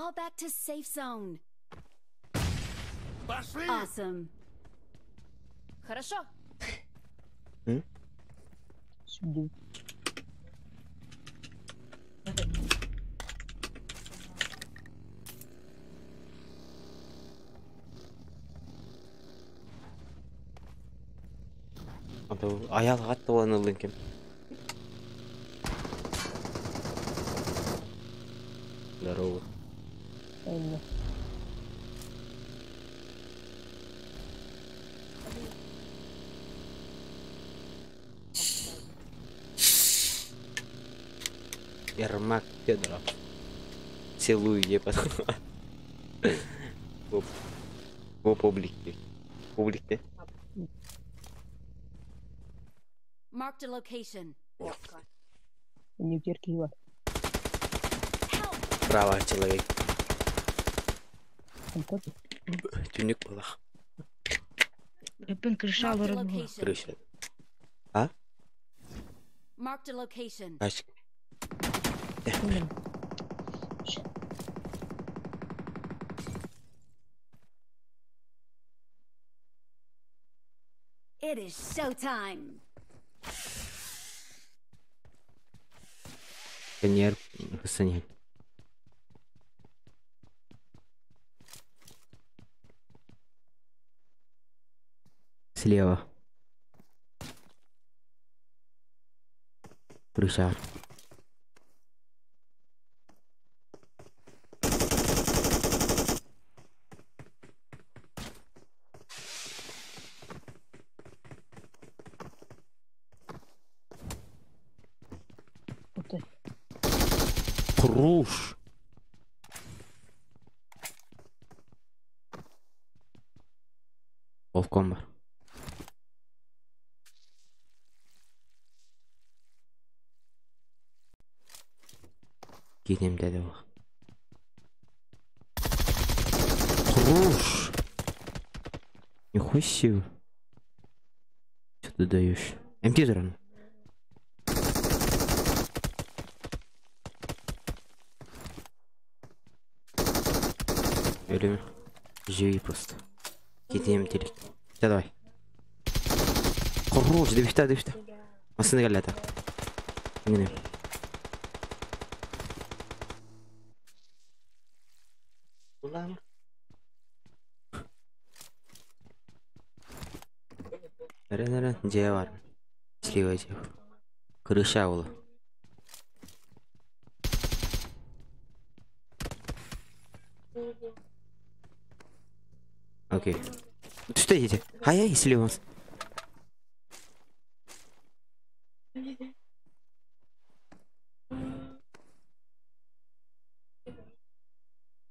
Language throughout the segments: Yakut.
Fall back to safe zone. Пошли! Awesome. Хорошо. Сүрдүбүт. Аял хат болан ылдың кем. Здорово. Онно. Ермак Федоров. Целую епа. Оп. О публикте. Публикте. Marked a location. Ньюкер киһи бар. Help! Право человек. Онтон Түнүк балах. Эппин крыша Marked a олорор буолла. location. Крыша. Marked a location. Ачк. М. It is showtime. Коньяр Хасанин. Слева. Крыша. Отой. Круш. Волком бар. Киинем деді ол. Круш. Нихуя себе. Что ты даешь? МТ зран. Или живи просто. Киинем телек. Да давай. Хорош, дебихта, дебихта. Масына келді. Міне. Улам. Әрен, әрен, же бар. Слева же. Крыша ол. Окей. Түсті ете. Ай, ай, слева.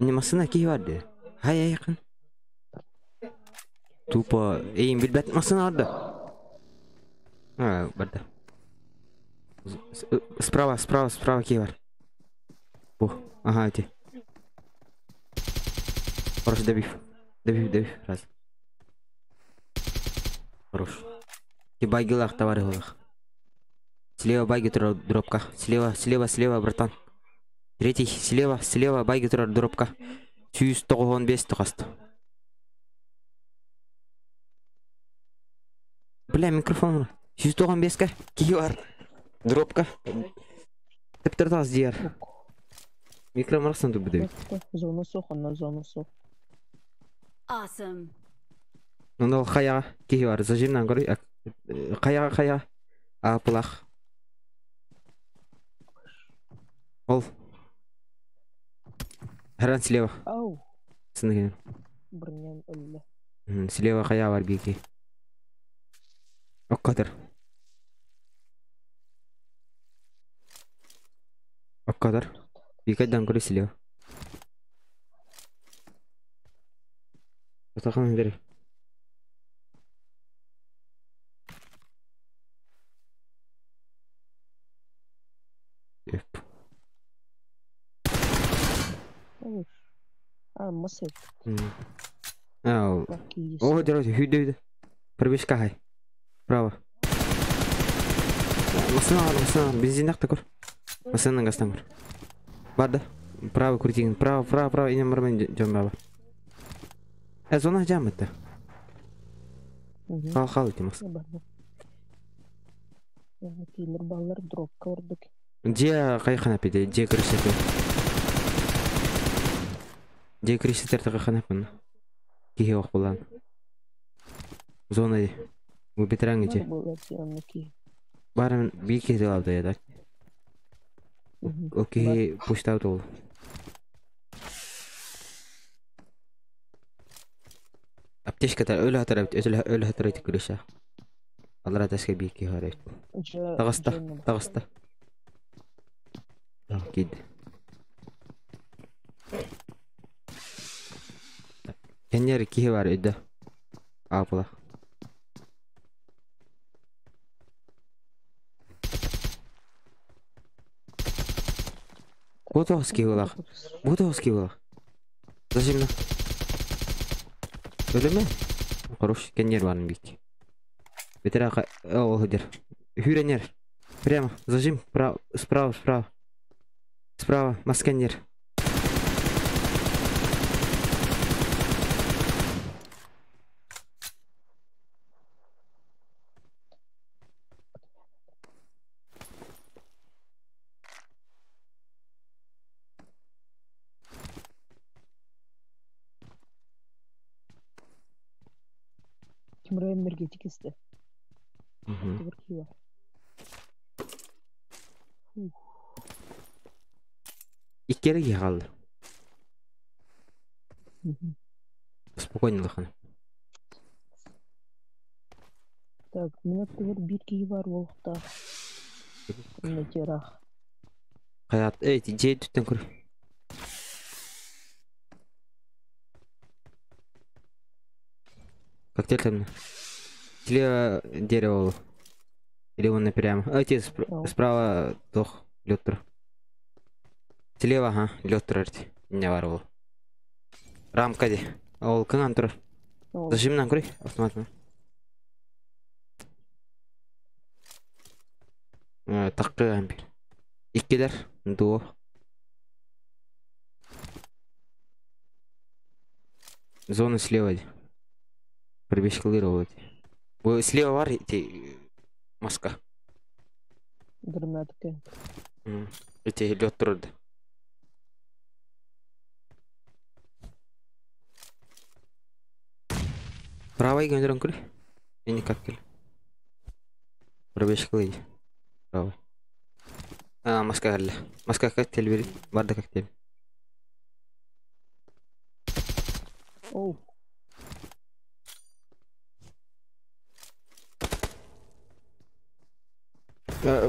Не масына кей барды. Ай, ай, якын. Тупо. Эй, билбет масына барды. А, барды. Справа, справа, справа кей бар. О, ага, эти. Хорош, добив. Добив, добив. Раз. Хорош. Ти багилах, товарищ голах. Слева баги дропка. Слева, слева, слева, братан. Третий, слева, слева, баги дропка. Сүүс тоҕуһун бес тухаст. Бля, микрофон. Сүүс тоҕуһун беска. Киһи бар. Дропка. Тептер диер. Микро марсан тут будет. Зона суох, онно зона суох. Awesome. Ну, хая киһи бар. Зажимнан көрүй. Хая, хая. А, пылах. Ол. Харан слева. Ау, Сыны броням өллө. Слева хая бар бики. Оккатыр. Оккатыр. Бикайдан көрүй слева. Отахан бери. Еп. Ой. А, мас эбит. Ау. Бак О, дорога, хүдэ хүдэ. Пробежка хай. Право. Масына бар, масына бар. Бензин ақ көр. Масынаның гастан көр. Бар да. Право крутигин. Право, право, право. Инем бармен жон баба. Зона жам это. Хал хал эти мас. Кийлер баллар дропка ордук. Дьиэ хайхана пиде, дьиэ крышаты. Дьиэ крышатер тахана пана. Киһи ох булан. Зона ди. Бу бетеранги Бар дьиэ. буолар онно киһи. Баран биир киһи алда я так. Ол киһи пуштаут ол. Аптечката өлө хатар өлө өлө хатар ити крыша. Алара таска биир киһи бар. Таҕыста, таҕыста. Кид. Кеннер киһи бар өйдө. Апла. Бу тоҕус киһи булах. Бу тоҕус киһи булах. Зачем на? Өлөмө? Хорош, кеннер барын бик. Бетер ол хыдыр. Хүренер. Прямо, зажим, прав, справа, справа. Справа, масканер. Кимре энергетик исте. Бир киһи бар. Иккere киһи қалды. Спокойно лахан. Так, мин аттыгар биир киһи бар буолуохтаах. Инне тираах. Хаят, эй, дьиэ түттен көр. Коктейль там. Слева дерево. Или он прямо. А, те справа тох лёд. Слева, ага, лёд тур. Не варвал. Рамка де. Ол кынан тур. Зажим нам куры автомат. Таккы ампер. Иккилер дуо. Зона слева. Пробежкалыр ол. Слева бар эти маска. Гранатка. Эти лед турды. Правый гендерон күл. Я никак кел. Пробежкалыр. Правый. А, маска кэллэ. Маска коктейль бери. Бар да коктейль. Оу.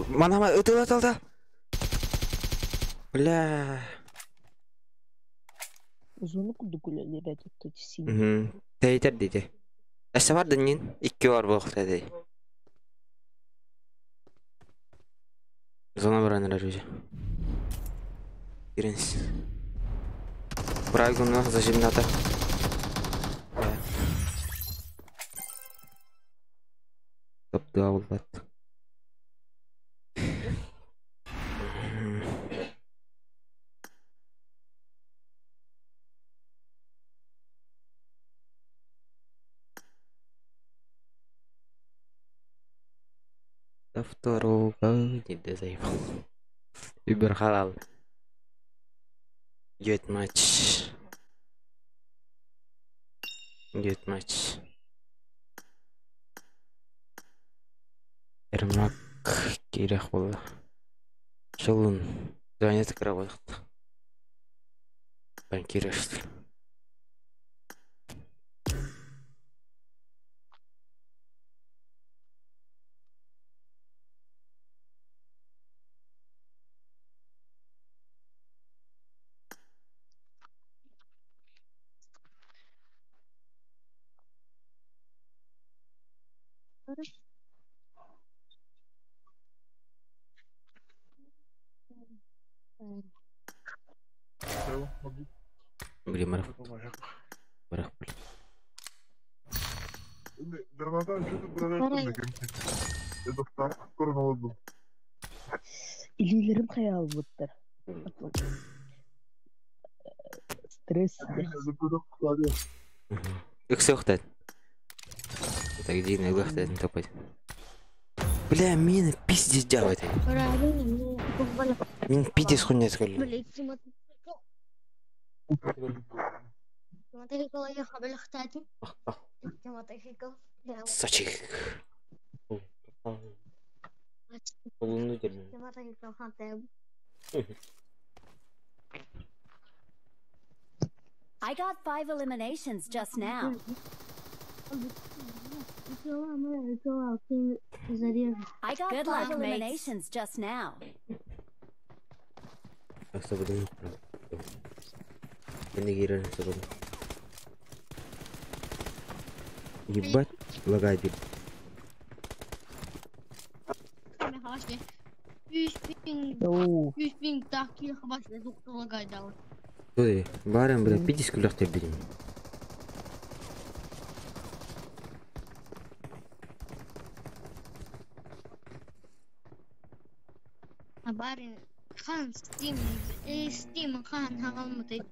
Манама ытыла талда. Бля. Зону курдук үлэлиир этэ синий. Тейтер диде. Эссе бар дыннин. Икки бар буолуохта дей. Зона баран эрэр уже. Киренс. Правильно, зажимната. Топтуа булбат. До второго не заебал. Убер халал. Good match. Good match. Ермак керек болды. Жылын занят кіре қойдық. Банкир что ли. Блин, Марах. Марах, блин. Илиилэрим хайаалбыттар. Стресс. Ыксыахтат. Так, иди на такой. Бля, мина пиздец делает. Мин пиздец хуйня сказали. Сачик. I got 5 eliminations just now. I got Good 5 eliminations just now. Ебать, лагает. Барым, бля, пиздец, кулях ты блин. Барин хан стим стим хан хагалмыты.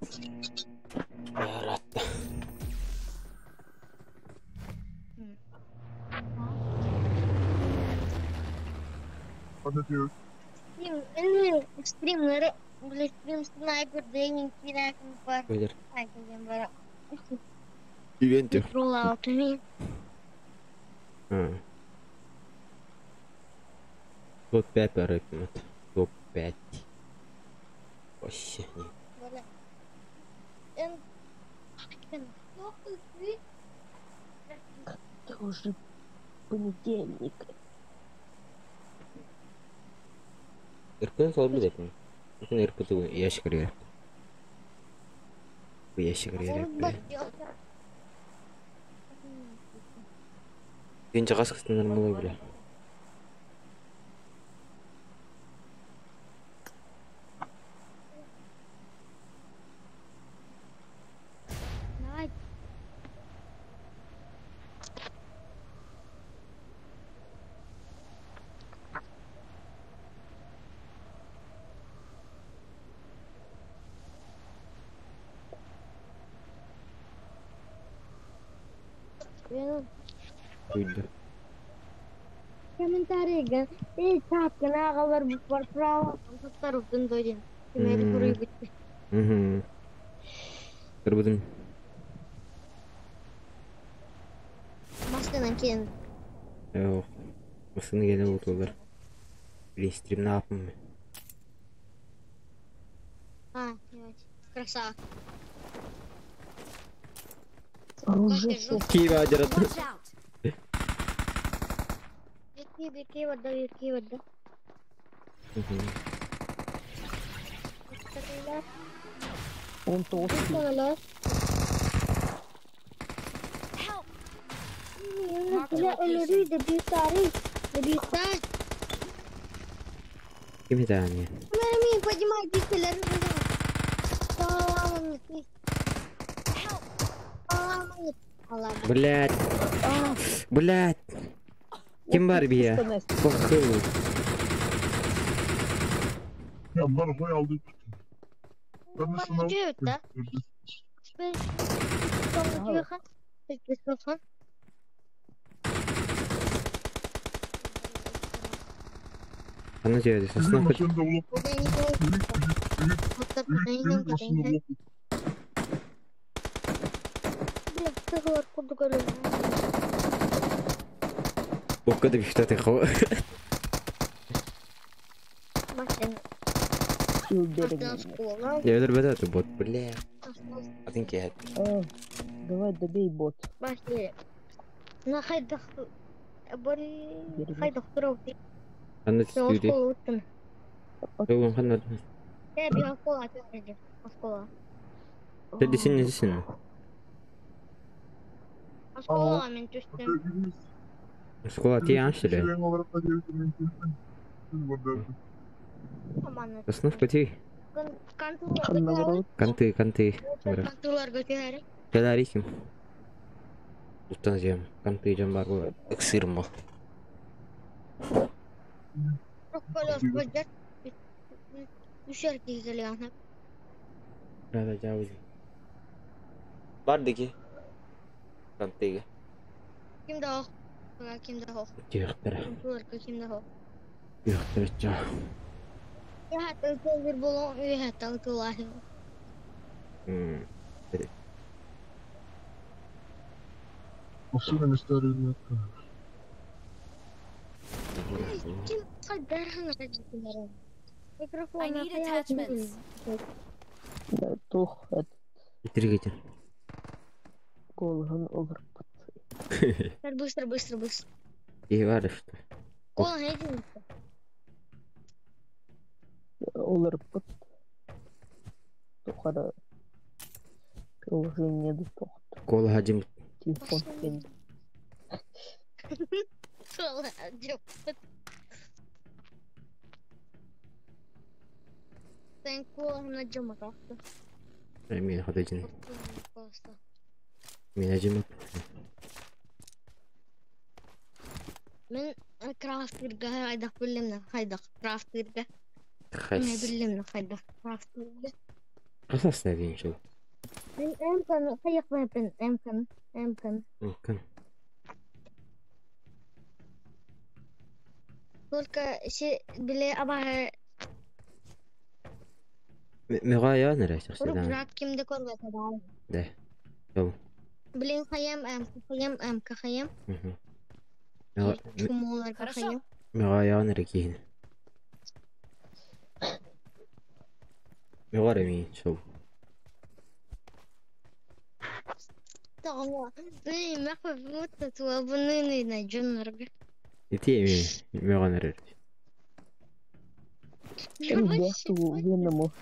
Стрим стрим снайпер дэнин киракин бар. Ивенте. Топ-5 пора. Топ-5. Вообще нет. Это уже понедельник. РП солбы деп. Бүтүн РП ящик кирер. Ящик кирер. Мен жагас кыстын нормалай бля. Комментарийга чапкынагалар бар право токтор дойден. Кимери куруй бүтті. Угу. Көрбүдүм. Машинанан кейін. Yok. Машина келе отулар. Блин, стрим на апым. А, красава. Оружие. Киев ажырат. Watch out! Бики варда. Он толстый. Help! Ким это они? Блять. Блять. Ким бар бия? Похуй. Ya bunlar boy aldı. Ben de sınav. Аны жеди, сосна хоть. Бокка деп иштати хо. Я өдөр бәдә бот, бля. Один кет. Давай добей бот. Аны түстү. Бүгүн ханна. Дедисин несин? Школа ти аншиле. Основка ти. Канты, канты. Келарихим. Уттан жем. Канты жем бар бу. Ыксырмо. Да, да, жабыз. Бар дики. Кантыга. Ким да ох. Ким да ох. Тиэхтэрэ. Туорка ким да ох. Тиэхтэрэ чаа. Үһәттэн кылгыр болон үһәттэн кылаһын. Машина не старый метка. Ким каддархан I Микрофон need attachments. Да, туох этот Итиргетин. колган олорбут. Быстро, быстро, быстро. Киһи бар что. Кол хедин. Олорбут. Тухара приложение да тохт. Кола хадим. Телефон кэн. Кол хедин. Sen kol на джамакта. Мен хадажын. Мен ажым. Мен крафтырга хайдах билемне хайдах крафтырга. Мен Хас. билемне хайдах крафтырга. Хасас не шул. Мен эмкан хайах мен эмкан эмкан. Мүмкін. Только се биле аба Мега я нere Уруп шахсидан. брат кимде көрбөтө да. Да. Сол. Блин хаям эмка хаям эмка хаям. Мега Чумолар Хорошо. хаям. мега я нere кийин. Мега реми шул. Тоҕо махпа туабыныны дьоннорго. Ити эми мега нere. Ребят, Веному.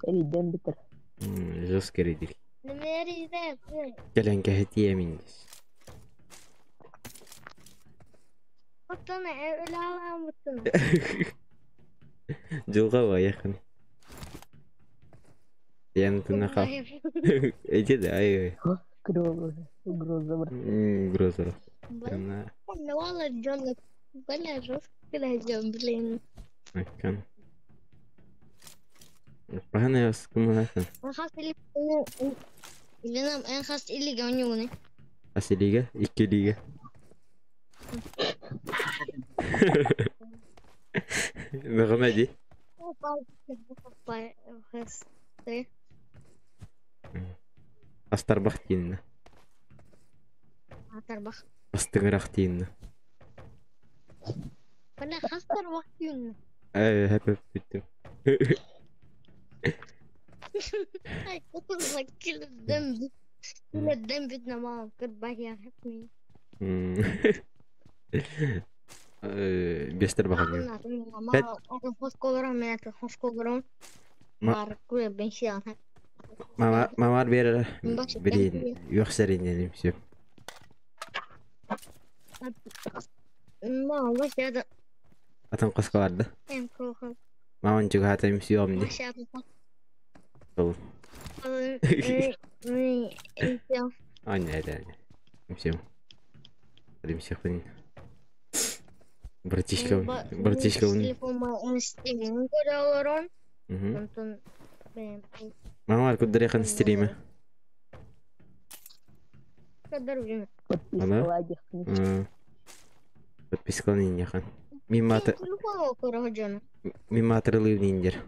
Риден битер. Жестко редил. Нэмэридэ. Келен кэхти эмин. Оттон өлаламыттын. Жылга ба якын. Яны тына хал. Эти да ай. Гроза. Гроза бар. Гроза. Ана Вала дьонно. Бля, жестко дьон, блин. аккан. Пахана яскымаласан. Хас или Веном эн хас или гонюны. Аси лига, икки лига. Мегамеди. Астарбах тиинна. Атарбах. Астыгырах тиинна. Бля, хас тарбах тиинна. Э, хэп бүттүм. Ay, كل الدم كل الدم بدنا ماما كرباه يا حكمي. Бестер бахагы. Мамар берер билин юхсерин дедим все. Атын кыскаларды. Маман чугата им сүйөм ди. Сол. Аня да. Все. Дим всех блин. Братишка, братишка. Мамар куддырыхан стриме. Подписка ладих. Подписка ниньяхан. Мимата миматрылы ниндер.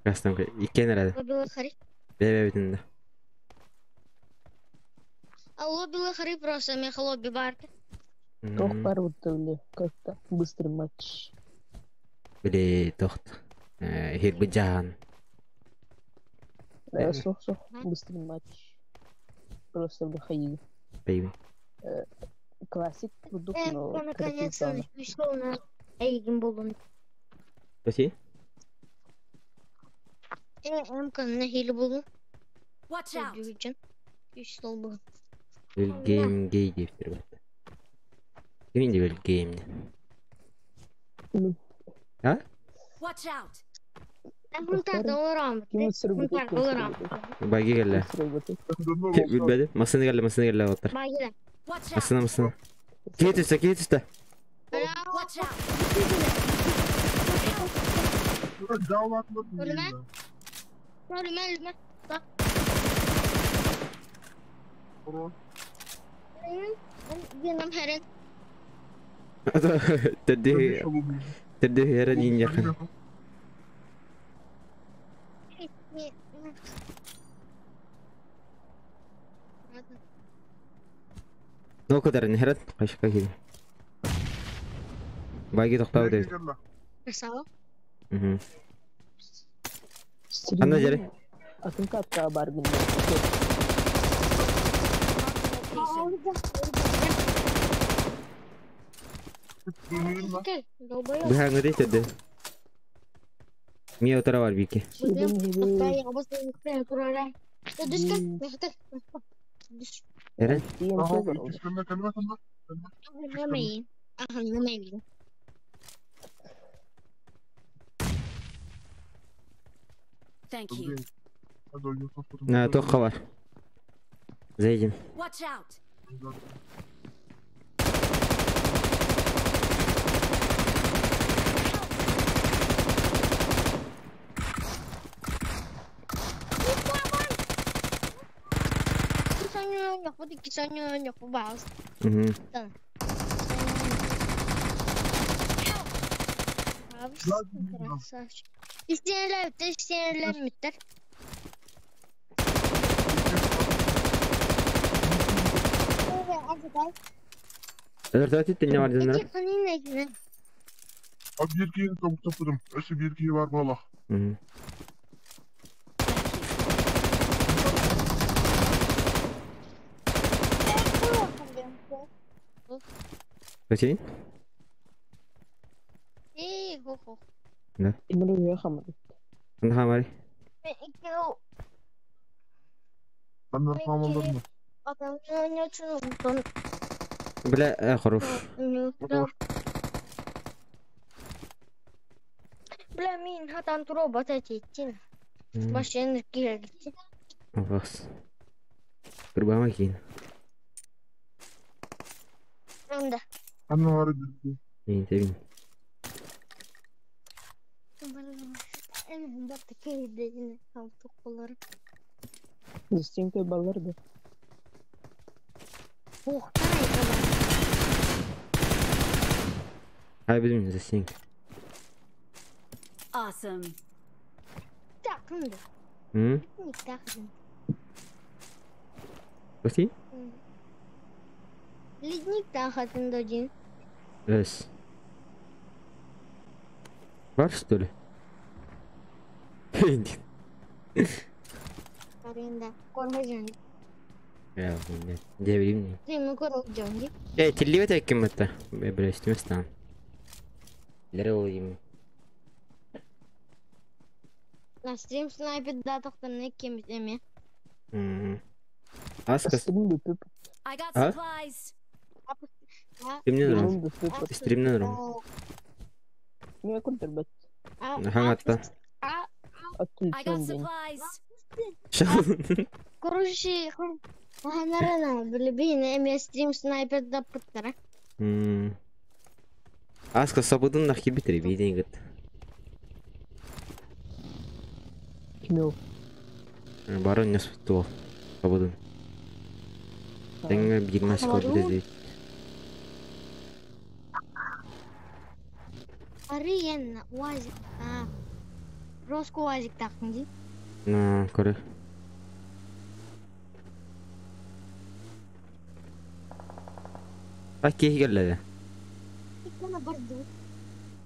Кастом иккен эрэ. Бэбэ бүтүндэ. А лобби лохари просто меха лобби барты. Тох бар вот как-то быстрый матч. Били тохт. Хирбиджан. Да, сох, сох, быстрый матч. Просто вдохаи. Бэйби. Классик продукт, но наконец-то пришел на Эйгин болун. Спасибо. Эмка на хиле болун. Watch out! Үш был. Гейм гей деп тұр. Кимин деп гейм. А? Watch out! Баги келле. Билбеди. Масыны келле, масыны келле оттар. Баги. Watch out! Масына, масына. Киһи түстэ, киһи түстэ. Watch out! Ölme. Ölme ölme. Bak. Дином хэрэн. Төрдү, төрдү хера дин якын. Ну кадар херат кашка киди. Байги токтау дейт. Красава. Мгм. Анда жери. Атын катка бар гын. Location. Долбоёб. Быһаңы дейт төрдү. Мия утара бар бики. Эрен? Thank you. На тоққа бар. Зайдем. Watch out! Мгм. İsteyenler, isteyenler mitler. Өлөртөтүт не бар дедин? Abi bir kişi tavuk tapırım. Öse bir kişi var valla. Мгм. Көтейин? Анда хамари. Ben de tamamladım. Бля, хорош. Бля, мин хатан туро бата тетин. Машина киргити. Вас. Кырбама кийин. Анда. Anne var bir Мин тебин. En бата кирдин алтыколар. Застенка балларды. Ох, карай Ай билим застенка. Awesome. Такынды. М? Такын. Көтейин? Ледник тахатын додин. Эс. Бар что ли? Аренда. Корхожан. Я, блин, де билим. Ты корхожан. Э, тилливет экким это. Бля, үстүмө стан. Лере ол На стрим снайпер датактан кем эме. М. Аска Стрим бүпүп. I got А? supplies. стримнен урам. Бүпүп. Стримнен урам. Мен көрдүрбөт. Хаңатта. I got supplies. Короче, ханарана билбин эме стрим снайпер да пыттара. М. Аска сабыдын нахи битири бейден гыт. Кимел. Барон не сутту. Сабыдын. Теңге бирмес көрдү дейт. Ариен уазик. А. Роско уазик такынди. На, көрө. А кеһи келледи. Икона барды.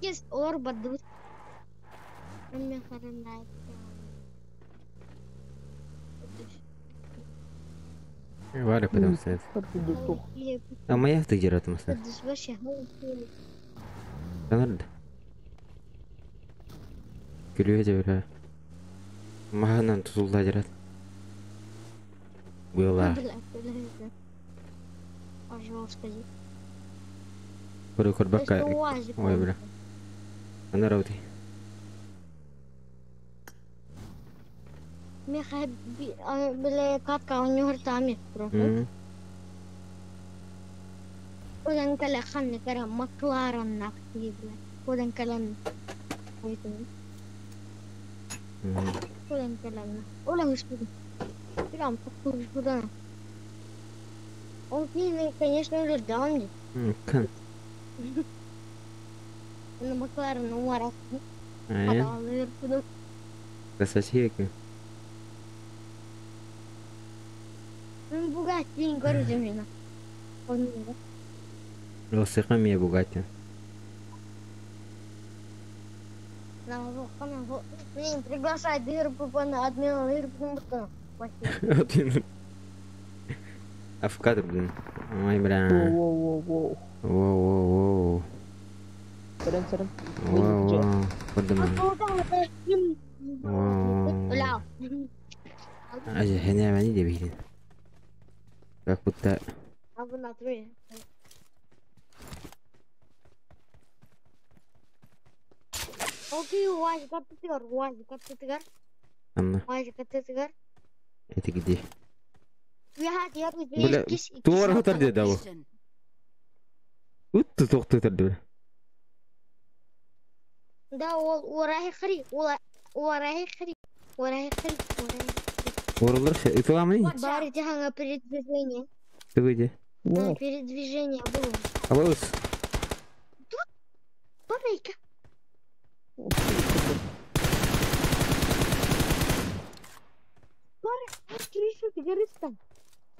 Кес олар барды. Эме харанда. Бар потому что. А моя ты где ратмаса? Танарда. Күлүө жебere. Маханан тузулда жарат. Буйла. Пожалуйста. Көрө көрбакка. Ой, бля. Ана раути. Меха бile катка у него ртами. М. Одан кэлэ ханнык эрэ Маклареннаах киһи бile. Одан кэлэн Одан кэлэн. Ола ыспытым. Прям тохтуурбутан. Ол киһини, конечно, өлөрдөҕүм дии. Кын. Уонна Макларен уҥуоратын Айан. хатаалыырбытым. Красавчик. Мин Бугаттиин көрүтүм мин. Оннуга. Лосыха мне Бугатти. Блин, приглашай дырку на отмену дырку. А в кадр, блин. Ой, бля. Воу-воу-воу. Воу-воу-воу. Сэрэн-сэрэн. Воу-воу. Подумай. Воу. Бля. Ажа, хене не бихин. Как будто... А вы на три. Окей, УАЗик аттытыгар, УАЗик аттытыгар, Анна, УАЗик аттытыгар. это где? Бля, туора хатар деді дабы. Утты тоқты тұрды. Да, ол орайы хри, орайы хри, орайы хри, орайы. Оралар ытыламы? Бар диханга передвижение. Ты где? Передвижение было. Абалыс. Барайка. Бар, кириши,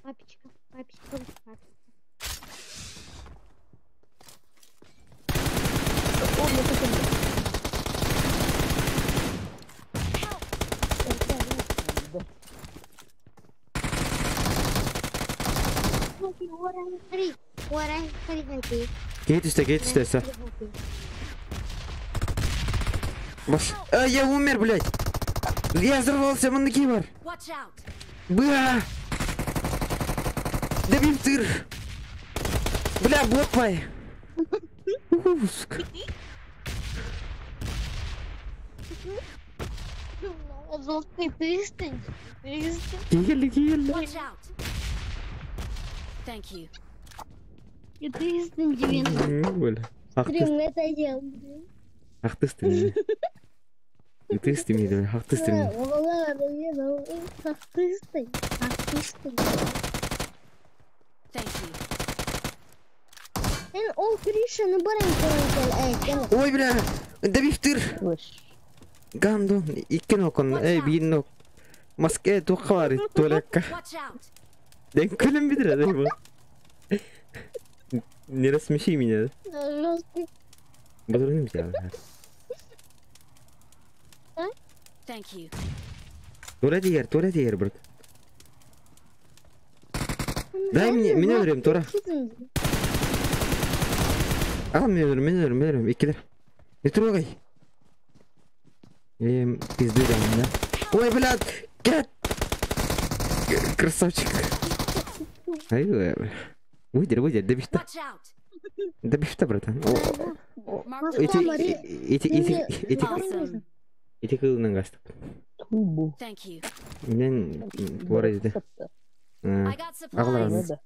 Папочка, папочка, папочка. Кейт үсте, Баш. А, я умер, блядь! Я взорвался, манеки бар! Бля! Добил тыр! Бля, блок пай! Сука. Золотый тыстень. Киели, киели. Thank you. 490. Бля. Стрим это я. Ах ты стрим. Ты стрим, ах ты стрим. Ах ты стрим. Ах ты стрим. Thank you. Ол Кришаны баран. Ой, бля, добив тыр. Гандон, икки нокон, эй, бир нок. Маске туққа бар, туалетка. Ден күлім бідір, дай бу. Не рассмеши меня. Батырым тебя. Thank you. Туалет егер, брат. Дай мне, меня время, Тора. Ал, мен өлөрүм, иккилер. Не трогай. Пизды дам, да? Ой, блядь, гет! Красавчик. Ай, бля. Выйди, добив-то. Добив-то, братан. Эти кылынан гастык. Мен туара иди. Ағылар.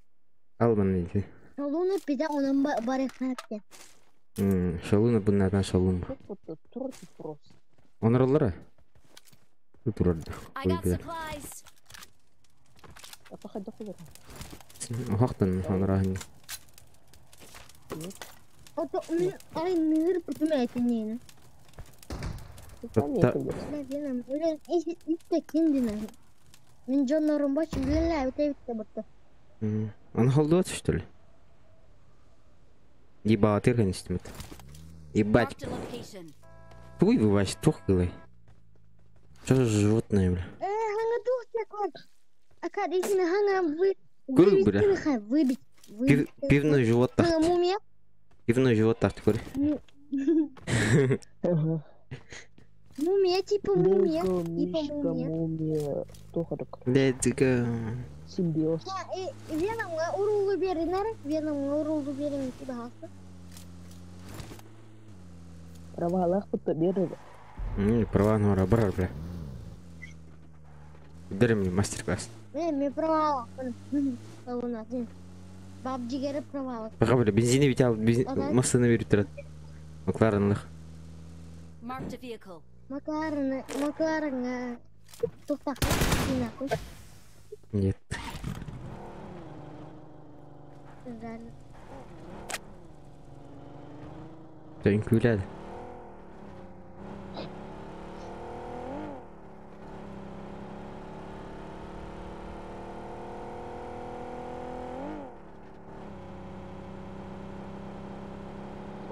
Ал мана иди. Шалуна пида онан барыхатты. Шалуна bunlardan шалун. Онороллара? Турар. Хақтан онорахын. Ото мен ай ныр бүтүмәйтин. Мен жонорум бач биле өтө бутты. Он холдует, что ли? Ебать, ты конечно. Ебать. Туй бывает, тух гылай. Что за животное, бля? Куры, бля. Пивной живот так. Пивной живот так, куры. Мумия, типа мумия. Типа мумия. Let's go. Симбиоз. Венамга урулу беринер, Венамга урулу берин типа. Права Аллах будто берер. Не, права нора брар, бля. Дари мне мастер-класс. Не, мне права Аллах. Бабджигері провалы. Пока бля, бензини ведь ал, бензин, Ага. массаны беріп тұрады. Макларенлық. Marked a vehicle. Макларен, Макларен, тоқтақ. Нет. Жаль. Үңкүләді.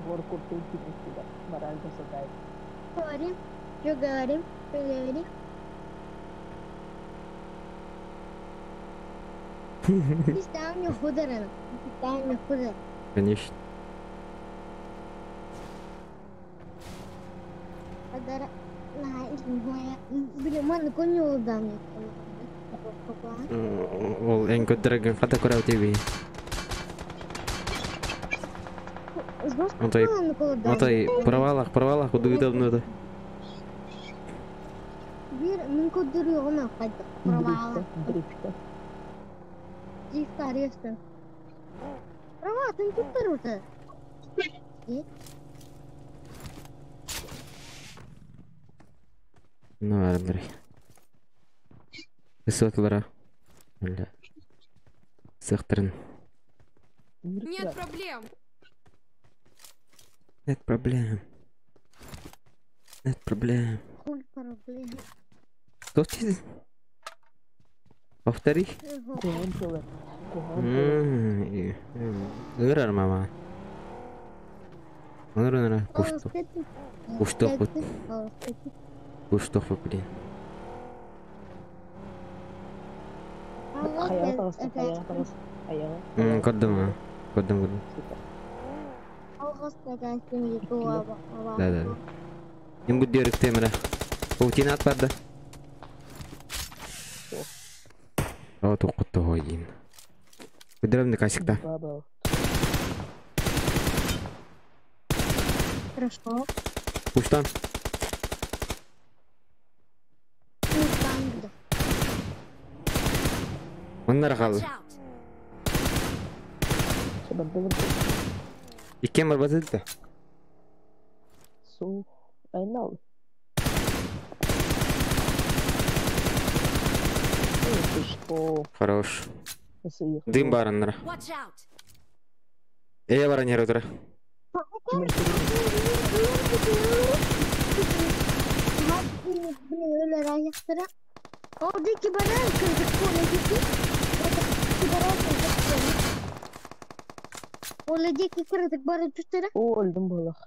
Хор куртун типа морально задает. Говорим, что говорим, что говорим. Ты стал мне худором. Ты стал мне худором. Конечно. Ол эн көддөргөн хата көрөв тебе. Отой, отой, провалах, провалах, удуйдабны. Bir min көддөрү қайда провала. Дрифта. Дрифта аресты. Права, ты тут тарута. Ну, Андрей. Высокалара. Бля. Сахтрын. Нет проблем. Нет проблем. Нет проблем. Хуй проблем. Кто ты? Повтори. Кухан тылы. Кухан тылы. Ырар мама. Ыныр ыныр. Кушту. Кушту. Кушту, блин. Хаяға тағысты, хаяға тағысты. Хаяға. Көрдім, көрдім, көрдім. Да, да. Им будет дерек темір. Паутина ат барды. О, тоқытты ғой дейін. Көдіремді касикта. Баба. Хорошо. Куштан. Оннар Watch қалды. out. Себепті Иккен бар базы да. Су. Айнал. Ой, ты что? Хорош. Сыйық. Дым бар аннара. Watch out. Э бар аннара отыра. Oradaki bana kırdık oradaki. Oradaki bana kırdık. Oradaki kırdık bana tutarı. Өлдім болақ.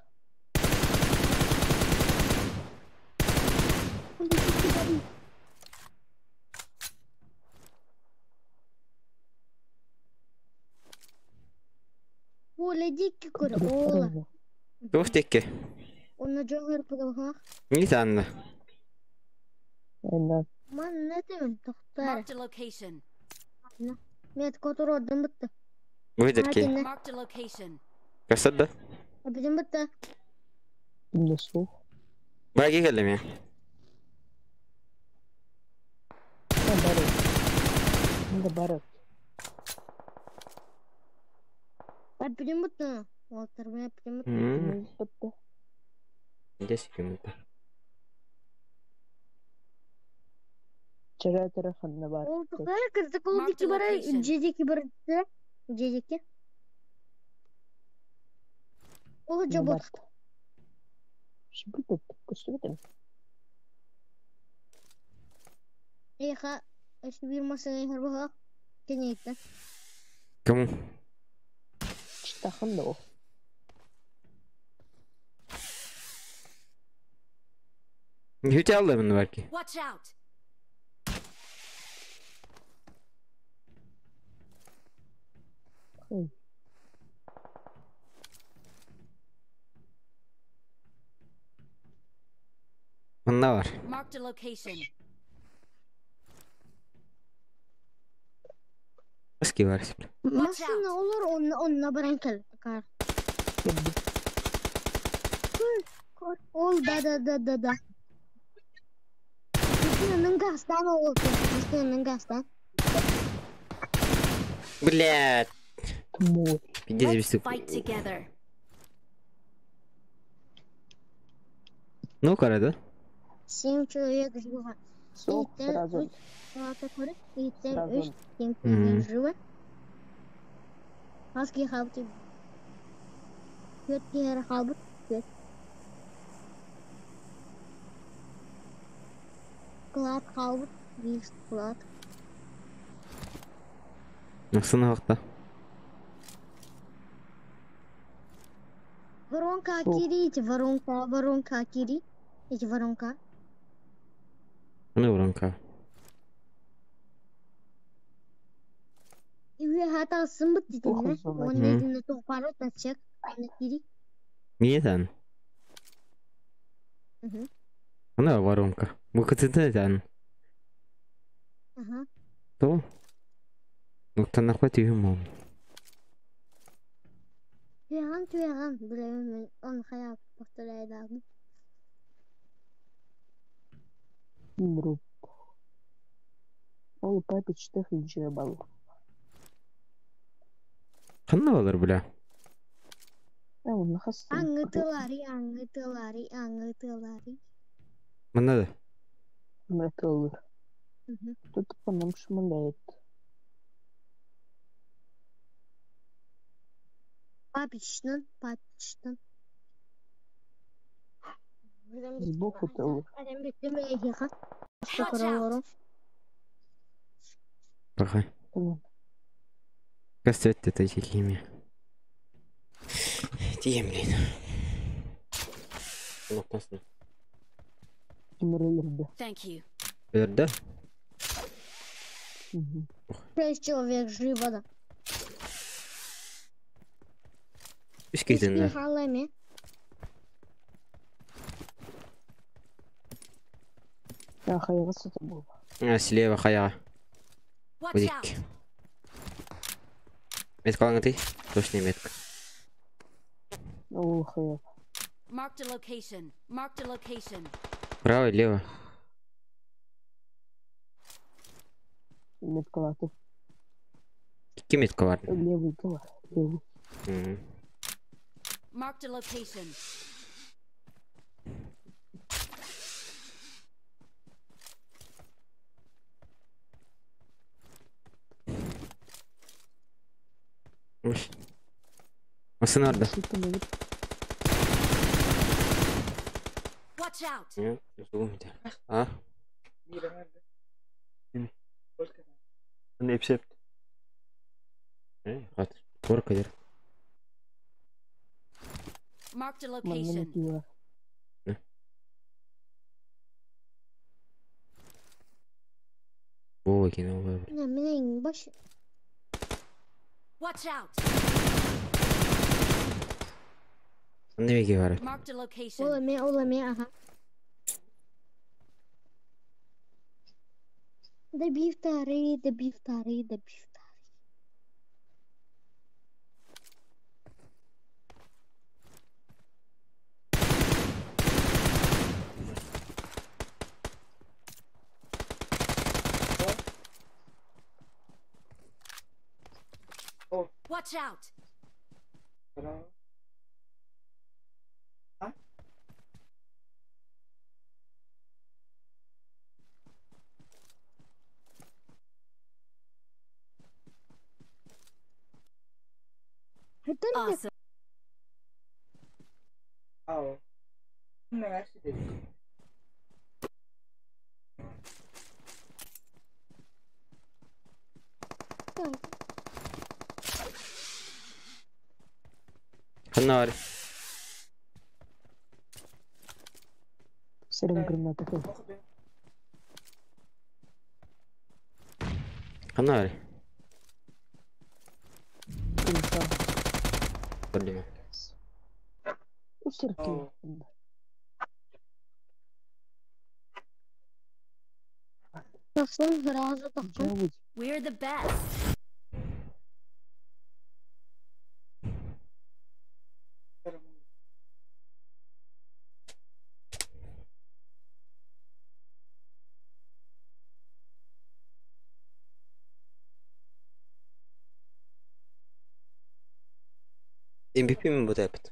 Oradaki bana. Oradaki kırı oğla. Тух текке. Onu cömert bırakmak. Не танны. Айнал. Man ne demek doktor? Marked a location. Met kotor oradan bitti. Выдерки. Hadi ne? Marked a location. Касады да. Bizim bitti. Кімде су? Баги келді мен. Барып. Мында барып. Bizim bitti. Walter ben bizim bitti. Бітті. 10 минут. Чара тараханна бар. Oltuklara kırdık oldu Marked ki bara location. C'deki bara C'deki. O cabot. Шыбыт көстүбүтүм. Eha işte bir masaya her bak. Keniyette. Кому? Читахан да о. Хүте алды мені барки. Watch out. Мында бар. Marked a location. Баски бар. Masına olur onunla onunla baran kar. Кемді. Ol da da da da da. Masının gastan oldu. Masının gastan. Блядь. Мой. Пиздец Let's бистик. fight together. Ну, кара, да? 7 человек живо. Сок Иттен сразу. 3 салата көріп, иттен Сразу. 3 кем Мгм. живо. Хаски халты. Төрт кері қалбыт. Төрт. Клад қалбыт. Бес клад. Насына вақта. Воронка Сух. кири, эти воронка, воронка кири. Эти воронка. Ну, воронка. Үйе хата сымбыт Ох, дейді. зона. Оны Мгм. өзіне тоқпары тачек. Аны кири. Не там? Мгм. Она воронка. БКЦТ там. Ага. То? Ну, та нахуй ты ему. Туяған, туяған. Білемін, оны қая повторяйды. Друг. Ол папич технический балл. Қандай балар, бля? А, он нахас. Аңытылари, аңытылари, аңытылари. Мында да. Металлы. Мгм. Кто-то по нам шмаляет. Папичтан, папичтан. Сбоку тылы. Watch out. Пока. Tamam. Кастет это химия. Тием, блин. Локтасын. Кемерелерді. Thank you. Берді? Мгм. Шесть человек живо, да. Үш кезден да. Халами. А, хайғасы да бол. А, слева хаяға. Watch Будик. out. Метка алыңы ты? Точно метка. Ол хаяқ. Marked a location. Marked a location. Право, лево. Меткалаты. Какие метка бар? Левый голова. Левый. Мгм. Marked a location. Уш. Масын orada. Что-то мы Watch out. Нет, А? Эпсепт. Хат. Горка дер. Marked a Манна location. кива. Во, кино. Менің баш Watch out. Неге бар? Marked a location. оламе, оламе, ага. Добив вторые, добив вторые, добив вторые. Watch out. Это не Awesome. так. Қандай бар? Сырым граната. Қандай бар? Крыса. Көрдім. Усерки. Тақсын, сразу тақсын. Жабыть. We're the best. MVP mi bu da yaptı?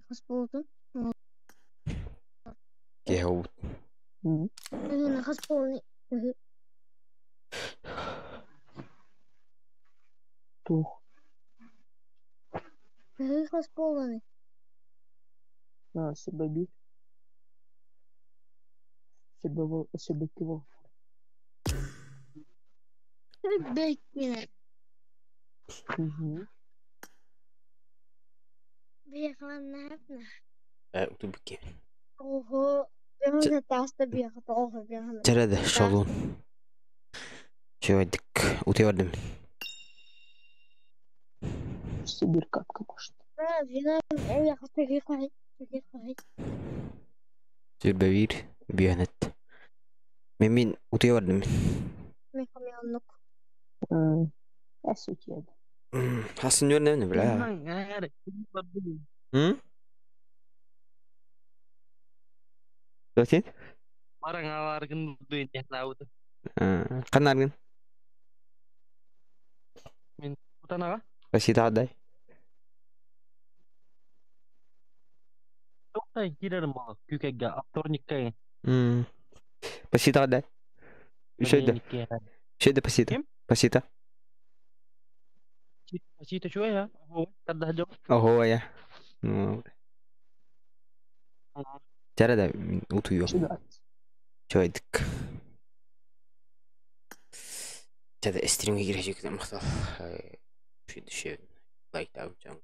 Хас буолтун? Киһи Хас буолни? Туох. Хас буолани? Себеби. Себебо себекки бол. Беккине. Угу. Бехланна. Утубки. Ого. Бехланна таста беха тоҕо бехланна. Чарада шолун. Чөйдик. Утуйардым. Сибирь катка может. Сүрбэбиир биэнэт. Мен мин утуйардым. Эсүтиэд. Хасын жөрнөмнү бля. М? Досин? Бараңаларгын дуйнехнаабыт. Канаргын? Мен утанага. Спасибо дай. Токтай кирерим бала күкегге вторникке. Спасибо дай. Еще да. Еще да спасибо. Спасибо. Спасибо чуя я. Тогда жок. Ого я. Ну. Чарада утуйо. Чойдик. Чада стримге кирежек мактал. Шүйді шебін. Лайк табып жаң.